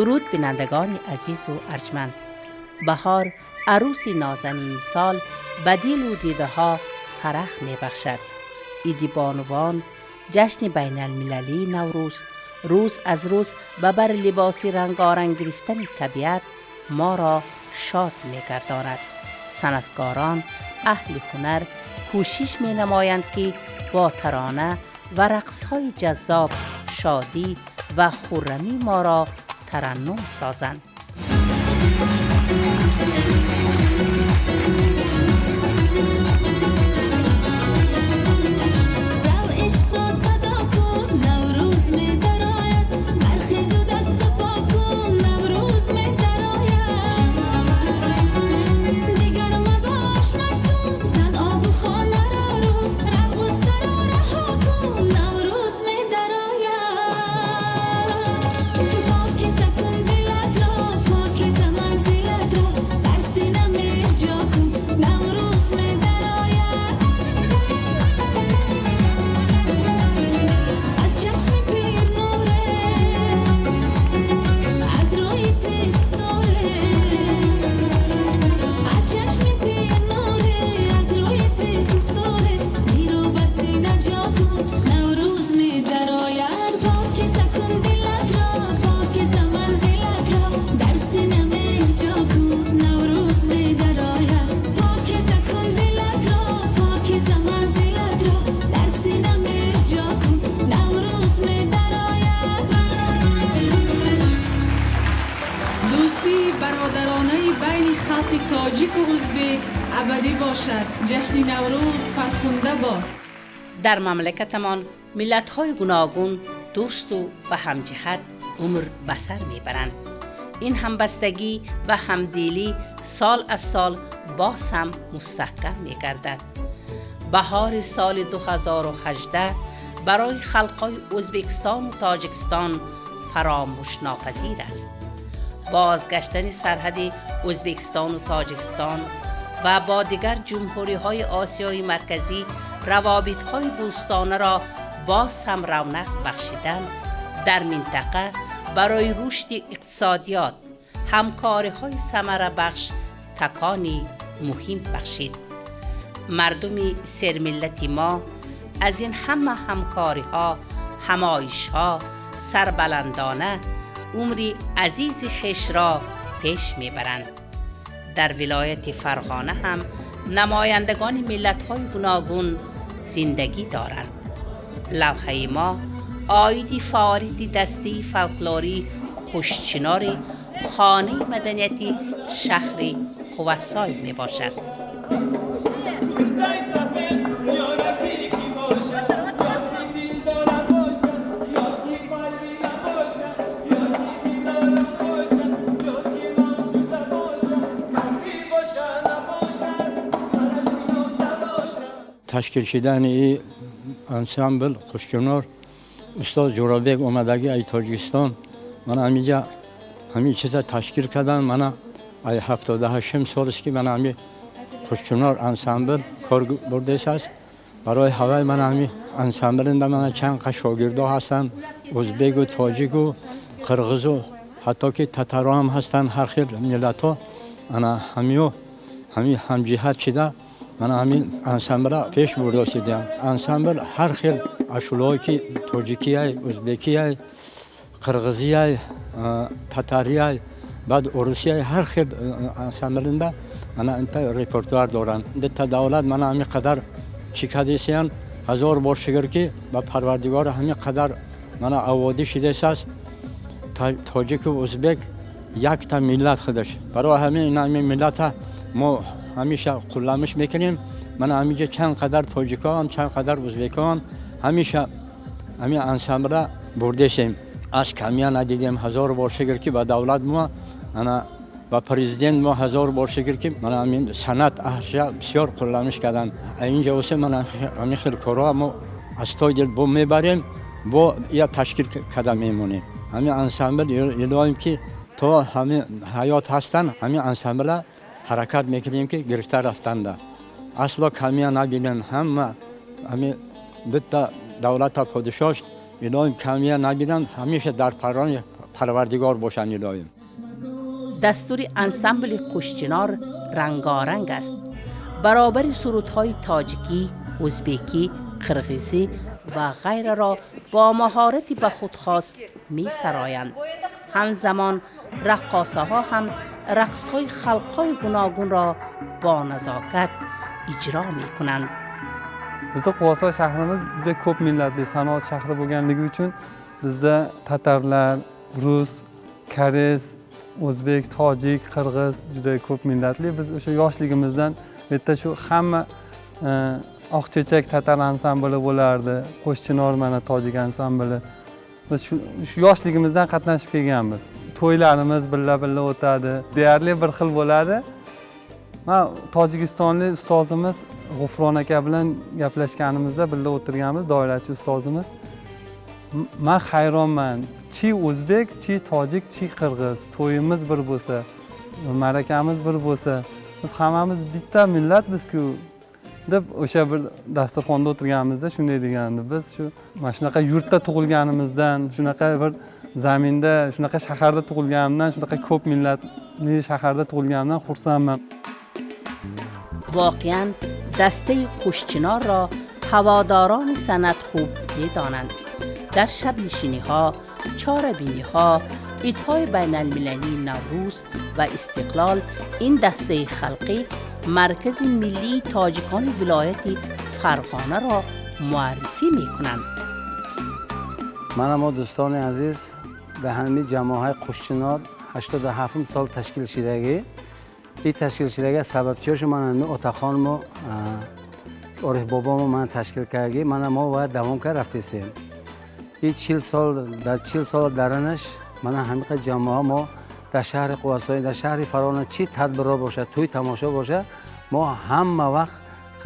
Дуруд, бинандагони азизу арҷманд. Баҳор, арӯси нозанини сол, ба дилу дидаҳо фараҳ мебахшад. Иди бонувон, ҷашни байналмилалии Наврӯз рӯз аз рӯз ба бар либоси рангоранг гирифтани табиат моро шод мегардонад. Санъаткорон, аҳли ҳунар кӯшиш менамоянд, ки бо тарона ва рақсҳои ҷаззоб шодӣ ва хуррамии моро тараннум созанд. Рав, ишқро садо кун, Наврӯз медарояд. Бархезу дасту по кун, Наврӯз медарояд. Дигар мабош маҳзун, зан обу хонаро рӯ. Рав, ғуссаро раҳо кун, Наврӯз медарояд. Покиза кун дилатро, покиза манзилатро, дар сина меҳр ҷо кун, Наврӯз медарояд. Аз чашми пир нуре, аз рӯи тифл суре, аз чашми пир нуре, аз рӯи тифл суре, миру ба сина ҷо кун, Наврӯз медарояд. Покиза кун дилатро, покиза манзилатро, дар сина меҳр ҷо кун, Наврӯз медарояд. Покиза кун дилатро, покиза манзилатро, дар сина меҳр ҷо кун, Наврӯз медарояд. Дӯстии бародаронаи байни халқи тоҷику узбек абадӣ бошад. Ҷашни Наврӯз фархунда бод. Дар мамлакатамон миллатҳои гуногун дӯсту ба ҳамҷиҳат умр ба сар мебаранд. Ин ҳамбастагӣ ва ҳамдилӣ сол аз сол боз ҳам мустаҳкам мегардад. Баҳори соли 2018 барои халқҳои Ӯзбекистону Тоҷикистон фаромӯшнопазир аст. Бозгаштани сарҳади Ӯзбекистону Тоҷикистон ва бо дигар ҷумҳуриҳои Осиёи Марказӣ равобитҳои дӯстонаро боз ҳам равнақ бахшидан, дар минтақа барои рушди иқтисодиёт ҳамкориҳои самарабахш такони муҳим бахшид. Мардуми сермиллати мо аз ин ҳама ҳамкориҳо, ҳамоишҳо сарбаландона умри азизи хешро пеш мебаранд. Дар вилояти Фарғона ҳам намояндагони миллатҳои гуногун зиндагӣ доранд. Лавҳаи мо оиди фаъолияти дастаи фолклории Хушчинори хонаи маданияти шаҳри Қувасой мебошад. Дай сафед ёраки ки бошад, ёки дилдора бошад, ёки Парвина бошад, ёки Дилора бошад, ёки Мавҷуда бошад, каси боша набошад, мана шинохта бошад. Ташкил шидани ин ансамбл Хушчинор, устод Ҷӯрабек омадагӣ ай Тоҷикистон, мана ҳаминҷа ҳамин чиза ташкил кардан. Мана ай 78-ум солест, ки мана ҳами Хушчинор ансамбл кор бурдесааст. Барои ҳавай мана ҳами ансамблинда мана чанд қа шогирдо ҳастанд, узбеку, тоҷику, қирғизу, ҳатто ки татаро ҳам ҳастанд, ҳар хел миллатҳо. Ана ҳамиё ҳами ҳамҷиҳат шида, мана ҳамин ансамбла пеш бурдосидиям. Ансамбл ҳар хел ашулҳое ки тоҷикияй, узбекияй, қирғизияй, татарияй, баъд урусияй, ҳар хел ансамблинда ана инта репертуар доранд. Дита давлат мана ҳамин қадар чӣ кардесиян, ҳазор бор шукр, ки ба Парвардигор ҳамин қадар мана аводӣ шидесааст. Тоҷику узбек якта миллат худаш. Барои ҳамин ин ҳамин миллата мо ҳамеша қулламиш мекунем. Мана ҳаминҷа чанд қадар тоҷикон, чанд қадар узбекон ҳамеша ҳамин ансамбла бурдесем, аз камия надидем. Ҳазор бор шукр, ки ба давлат мо, ана ба президент мо ҳазор бор шукр, ки мана ҳамин санъат аҳлша бисёр қулламиш карданд. Инҷа осе мана ҳамин хел корҳо мо аз той дил бо мебарем, бо я ташкил карда мемонем ҳамин ансамбл. Илоҳим, ки то ҳамин ҳаёт ҳастанд, ҳамин ансамбла ҳаракат мекунем, ки гирифта рафтанда асло камия набинанд. Ҳама ҳамин дута давлата подишош, илоҳим, камия набинанд, ҳамеша дар парони Парвардигор бошанд илоҳим. Дастури ансамбли Қӯшчинор ранጎранг аст. Баробари сурудҳои тоҷикӣ, ӯзбекӣ, қирғизӣ ва ғайраро бо маҳорати ба худ хос месароянд. Ҳамзамон раққосаҳо ҳам рақсҳои халқҳои гуногунро бо назокат иҷро мекунанд. Bizni Quvasoy shahrimiz juda ko'p millatli sanoat shahri bo'lganligi uchun bizda tatarlar, rus, koreys, o'zbek, tojik, qirg'iz juda ko'p millatli. Biz o'sha yoshligimizdan bu yerda shu hamma Oqchechak tatar ansambli bo'lardi, Qo'shchinor mana tojik ansambli. Biz shu yoshligimizdan qatnashib kelganmiz. To'ylarimiz birga-birga o'tadi, deyarli bir xil bo'ladi. Man tojikistonlik ustozimiz G'ufron aka bilan gaplashganimizda birga o'tirganmiz, doirachi ustozimiz. Man hayronman. Chi o'zbek, chi tojik, chi qirg'iz, to'yimiz bir bo'lsa, ma'rakamiz bir bo'lsa, biz hammamiz bitta millatmiz-ku deb o'sha bir dasturxonda o'tirganimizda shunday degandi. Biz shu mana shunaqa yurtda tug'ilganimizdan, shunaqa bir zaminda, shunaqa shaharda tug'ilganimdan, shunaqa ko'p millatli shaharda tug'ilganimdan xursandman. Воқеан дастаи Қӯшчинорро ҳаводорони санъат хуб медонанд. Дар шабнишиниҳо, чорабиниҳо, идҳои байналмилалии Наврӯз ва Истиқлол ин дастаи халқӣ маркази миллии тоҷикони вилояти Фарғонаро муаррифӣ мекунанд. Мана мо дӯстони азиз дар ҳамин ҷамоаи Қӯшчинор 87 сол ташкил шидагӣ. Ин ташкил шидагӣ сабабчиҳошо ман ҳамин отахонмо, Ориф бобомо ман ташкил кардагӣ, мана мо бояд давом кард рафтесем. Ин 40 сол, дар 40 сол даранаш мана ҳамин ҷамоа мо дар шаҳри Қувасой, дар шаҳри Фарғона чӣ тадбирҳо бошад, тӯй тамошо бошад, мо ҳама вақт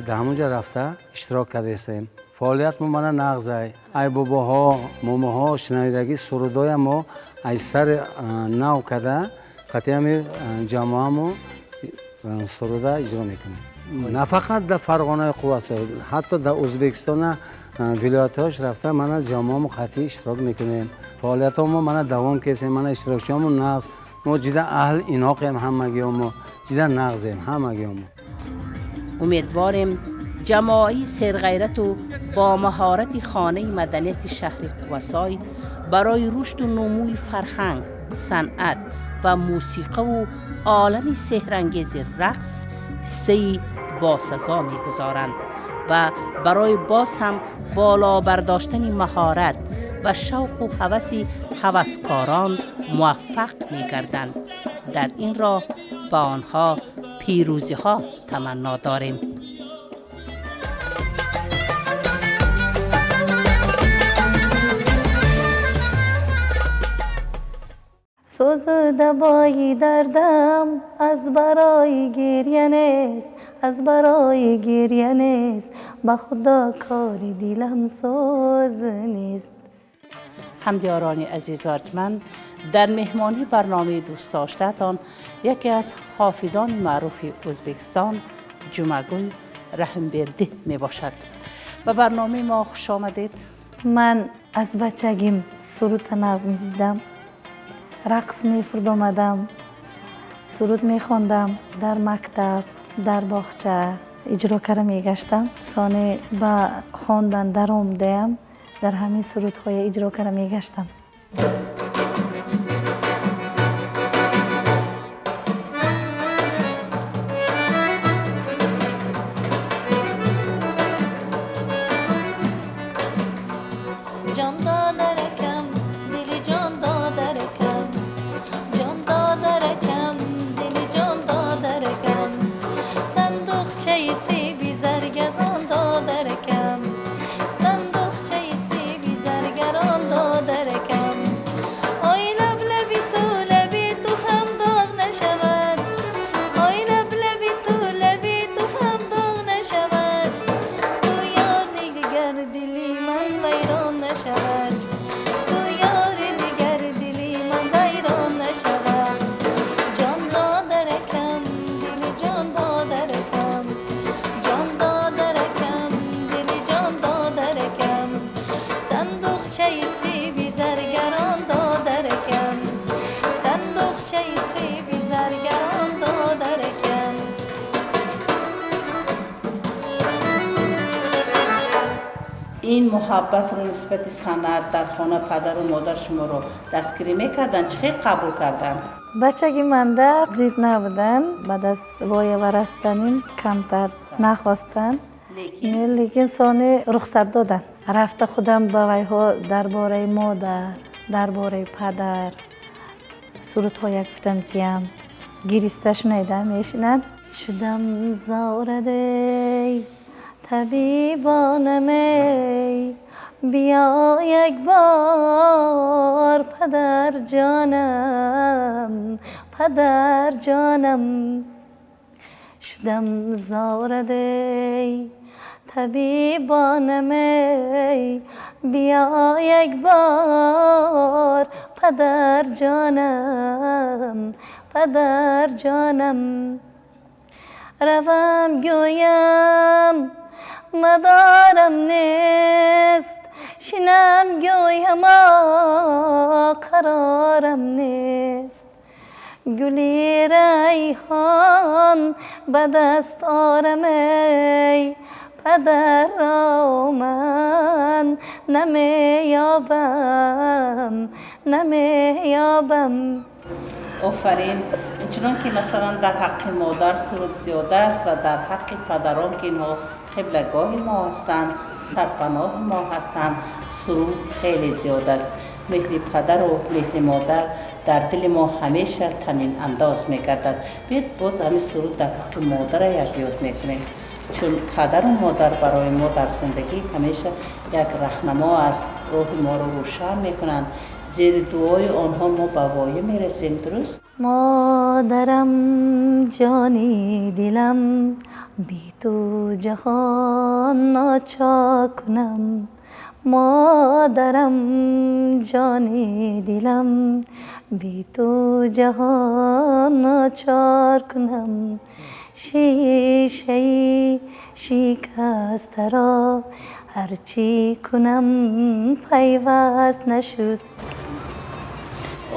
дар ҳамонҷо рафта иштирок кардастем. Фаъолият мо мана нағзай. Ай бобоҳо, момоҳо шунавидагӣ сурудоя мо ай сари нав карда қатъи ҳамин ҷамоамо суруда иҷро мекунем. На фақат дар Фарғонаи Қувасой, ҳатто дар Ӯзбекистона вилоятҳош рафта мана ҷамоамо қатъӣ иштирок мекунем. Фаъолиятҳо мо мана давом кесем, мана иштирокчиҳомо нағз. Мо ҷида аҳли иноқем ҳамагиҳомо, ҷида нағзем ҳамагиҳомо. Умедворем ҷамоаи серғайрату бо маҳорати хонаи маданияти шаҳри Қувасой барои рушду нумӯи фарҳанг, санъат ва мусиқаву олами сеҳрангези рақс ҳиссаи босазо мегузоранд ва барои боз ҳам боло бардоштани маҳорат ва шавқу ҳаваси ҳаваскорон муваффақ мегарданд. Дар ин роҳ ба онҳо пирӯзиҳо таманно дорем. Сӯзу давои дардам аз барои гиря нест, аз барои гиря нест, ба Худо кори дилам соз нест. Ҳамдиёрони азизу арҷманд, дар меҳмонии барномаи дӯстдоштаатон яке аз ҳофизони маъруфи Ӯзбекистон Ҷумъагул Раҳимбердӣ мебошад. Ба барномаи мо хуш омадед. Ман аз бачагим суруд нағз медидам, рақс мефурдомадам, суруд мехондам, дар мактаб, дар боғча иҷро карда мегаштам. Соне ба хондан даромадаям, дар ҳамин сурудҳоя иҷро карда мегаштам. Ҷон додаракам, дили ҷон додаракам, ҷон додаракам, дили ҷон додаракам, сандуқчаи себи заргазон додаракам, сандуқчаи себи заргарон додаракам. Ой лаблаби ту, лаби ту хам доғ нашавад, ой лаблаби ту, лаби ту хам доғ нашавад, ту ёри дигар дили ман вайрон нашавад, ту ёри дигар дили ман вайрон нашавад. Ҷон додаракам, дили ҷон додаракам, ҷон додаракам, Ин муҳаббатро нисбати санъат дар хона падару модар шуморо дастгирӣ мекарданд? Чӣ хел қабул карданд? Бачагӣ манда зид набуданд. Баъд аз воя расиданим камтар нахостанд, лекин сони рухсат доданд. Рафта худам ба вайҳо дар бораи модар, дар бораи падар сурудҳоя гуфтам, тиям гириста шунайда мешинанд. Шудам зорадей табибонам, эй биё як бор, падарҷонам, падарҷонам. Шудам зорадей табибонам, эй биё як бор, падарҷонам, падарҷонам. Равам гӯям мадорам нест, шинам гӯяма қарорам нест. Гули райҳон ба даст орам, эй падарро ман намеёбам, намеёбам. Офарин! Чунон ки масалан дар ҳаққи модар суруд зиёда аст ва дар ҳаққи падарон, ки инҳо қиблагоҳи мо ҳастанд, сарпаноҳи мо ҳастанд, суруд хеле зиёд аст. Меҳри падару меҳри модар дар дили мо ҳамеша танинандоз мегардад. Биёед, боз ҳамин суруд дар ҳаққи модара як ёд мекунем, чун падару модар барои мо дар зиндагӣ ҳамеша як раҳнамо аст, роҳи моро рӯшан мекунанд, зери дуои онҳо мо ба воя мерасем. Дуруст? Модарам, ҷони дилам, бе ту ҷаҳон ночо кунам. Модарам, ҷони дилам, бе ту ҷаҳон ночор кунам. Шишаи шикастаро ҳарчӣ кунам, пайваст нашуд.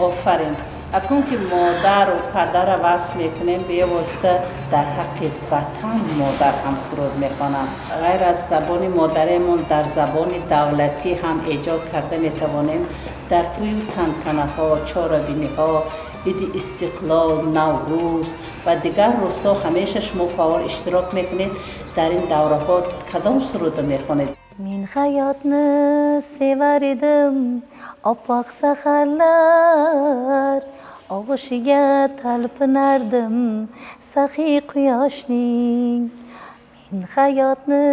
Офарин! Акнун ки модару падарро васф мекунем, бевосита дар ҳаққи ватан модар ҳам суруд мехонам. Ғайр аз забони модаремон дар забони давлатӣ ҳам эҷод карда метавонем. Дар тӯю тантанаҳо, чорабиниҳо, иди Истиқлол, Наврӯз ва дигар рӯзҳо ҳамеша шумо фаъол иштирок мекунед. Дар ин давраҳо кадом сурудро мехонед? Men hayotni sevar edim, oppoq saharlar og'ushiga talpinardim saxiy quyoshning. Men hayotni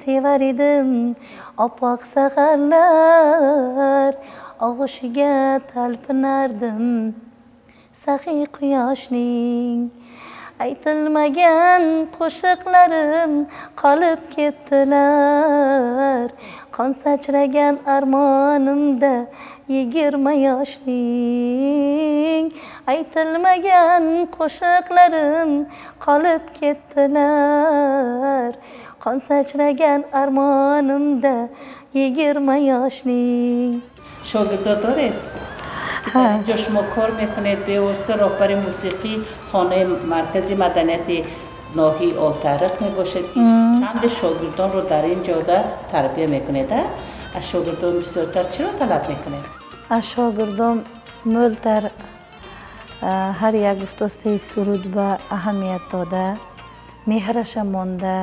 sevar edim, oppoq saharlar og'ushiga talpinardim saxiy quyoshning. Aytilmagan qo'shiqlarim qolib ketdilar qon sachragan armonimda 20 yoshning. Aytilmagan qo'shiqlarim qolib ketdilar qon sachragan armonimda 20 yoshning. Шогирдо доред? Дар инҷо шумо кор мекунед, бевосита роҳбари мусиқии хонаи маркази маданияти ноҳияи Олтариқ мебошед, ки чанде шогирдонро дар ин ҷода тарбия мекунед. Аз шогирдон бисёртар чиро талаб мекунед? Аз шогирдон мӯлтар ҳар як гуфтостаи суруд ба аҳамият дода, меҳраша монда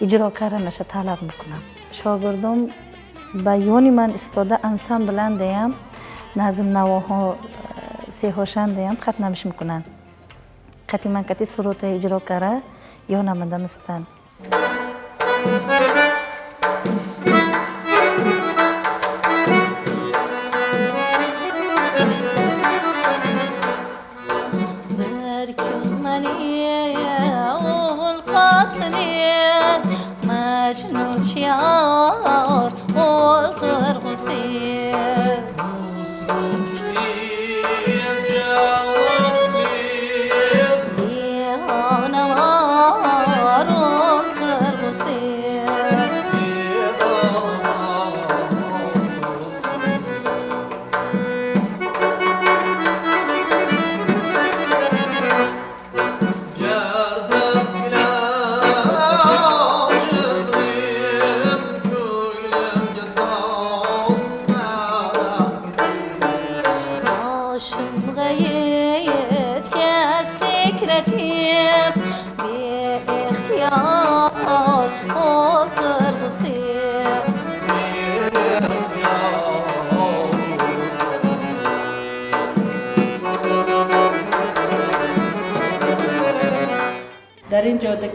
иҷро карданаша талаб мекунам. Шогирдон ба ёни ман истода ансамбландаям, назмнавоҳо сеҳошандаям хатнамиш мекунанд. Қати ман кати сурудҳо иҷро кара ёнамада мистанд. Bir kun mani o'g'il qotini Majnun yor o'ltirg'usi. Devonavor o'ltirg'usi.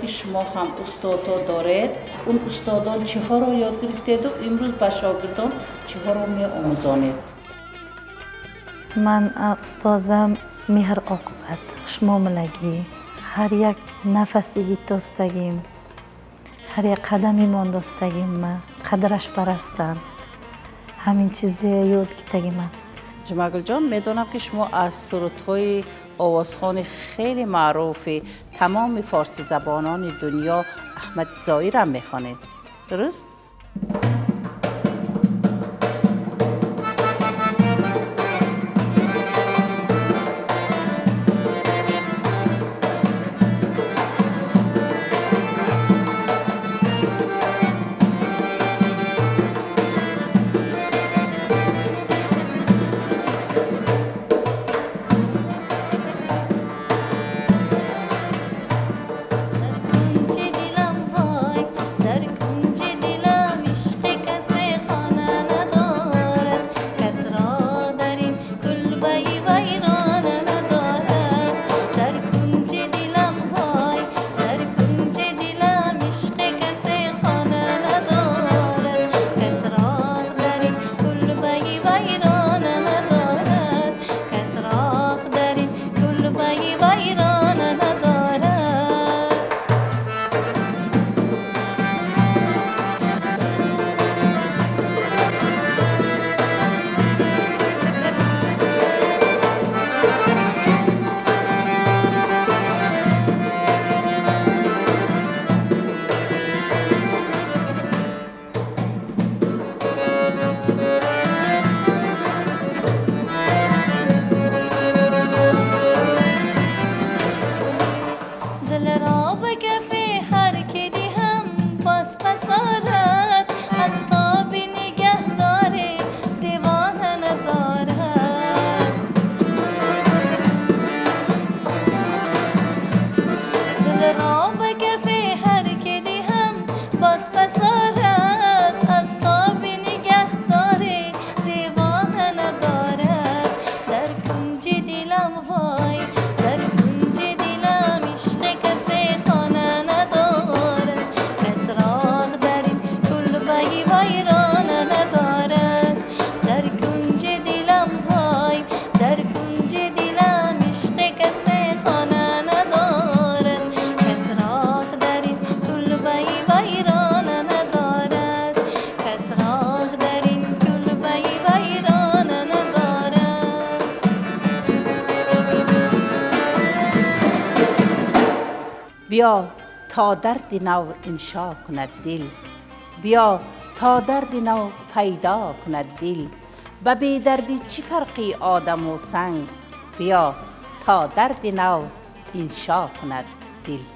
ки шумо ҳам устодҳо доред, он устодон чиҳоро ёд гирифтеду имрӯз ба шогирдон чиҳоро меомӯзонед? Ман устозам меҳр оқибат, хушмуомилагӣ, ҳар як нафаси гитостагим, ҳар як қадами мондостагим ма қадраш барастан, ҳамин чизе ёд гитагиман. Ҷумагулҷон, медонам ки шумо аз сурудҳои овозхони хеле маъруфи тамоми форсизабонони дунё Аҳмади Зоирам мехонед, дуруст? Биё то дарди нав иншо кунад дил, биё то дарди нав пайдо кунад дил, ба бедардӣ чӣ фарқи одаму санг, биё то дарди нав иншо кунад дил.